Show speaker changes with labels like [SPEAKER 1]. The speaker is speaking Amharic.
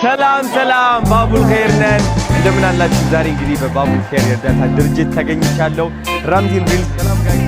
[SPEAKER 1] ሰላም ሰላም፣ ባቡል ኸይር ነን። እንደምን አላችሁ? ዛሬ እንግዲህ በባቡል ኸይር የእርዳታ ድርጅት ተገኝቻለሁ። ራምዚን ሪል ሰላም guys፣